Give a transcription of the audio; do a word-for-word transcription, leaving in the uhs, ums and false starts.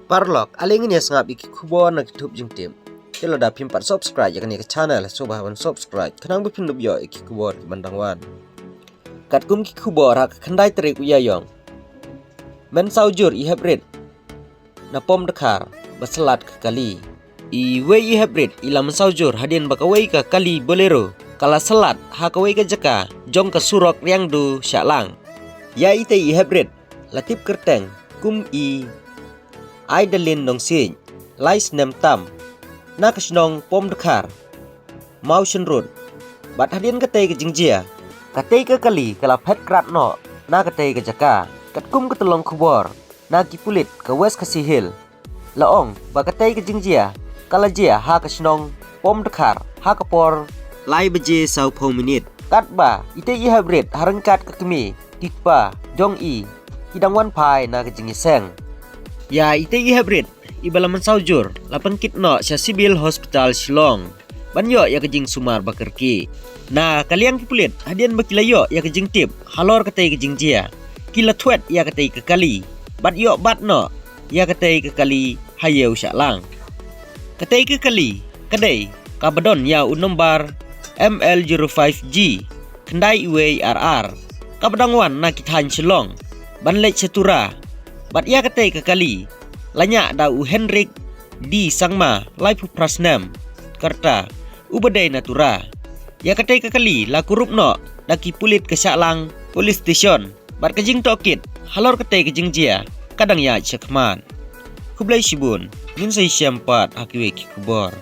Paralok, ale ngin ïa sngap ïa ki khubor na ki thup jingtip. Te lada phim pat subscribe ïa kane ka channel, sngewbha ban subscribe khnang ba phin ïoh ïa ki khubor kiban dang wan. Katkum ki khubor, ha ka khyndai tarik u Ïaïong, mynsaw jur i hep rit na pom dkhar ba slat ka kali. Iwei i hep rit i la mynsaw jur hadien ba kawei ka kali Bolero ka la slat ha kawei ka jaka jong ka surok Riangdo Shahlang. Ïa itei i hep rit la tip kyrteng kum i Aidalin Nongsiej, lai snem tam, na ka shnong Pom Dkhar, Mawshynrut. Bad hadien katei ka jingjia, katei ka kali ka la phet krat noh na katei ka jaka. Katkum ka tyllong khubor na ki pulit ka West Khasi Hills, la ong ba katei ka jingjia ka la jia ha ka shnong Pom Dkhar ha ka por lai baje sawphew minit. Katba itei i hep rit ha ryngkat ka kmie, ki kpa jong i, ki dang wan phai na ka jingïaseng. Ïa itei i hep rit i ba la mynsaw jur la pynkit noh sha Civil Hospital Shillong ban ïoh ïa ka jingsumar ba kyrkieh. Na ka liang ki pulit, hadien ba ki la ïoh ïa ka jingtip halor katei ka jingjia, ki la thwet ïa katei ka kali bad ïoh bat noh ïa katei ka kali ha Ïew Shahlang. Katei ka kali ka dei kaba don ïa u nombar M L zero five G khyndai wei ar ar, kaba dang wan na ki thaiñ Shillong ban leit sha Tura. Bad ïa katei ka kali la ñiah da u Henrik D Sangma, laiphew phra snem, kyrta, uba dei na Tura. Ïa katei ka kali la kurup noh da ki pulit ka Shahlang Police Station bad ka jingtohkit halor katei ka jingjia ka dang ïaid shakhmat. Khublei shibun, ngin sa ïashem pat ha kiwei ki khubor.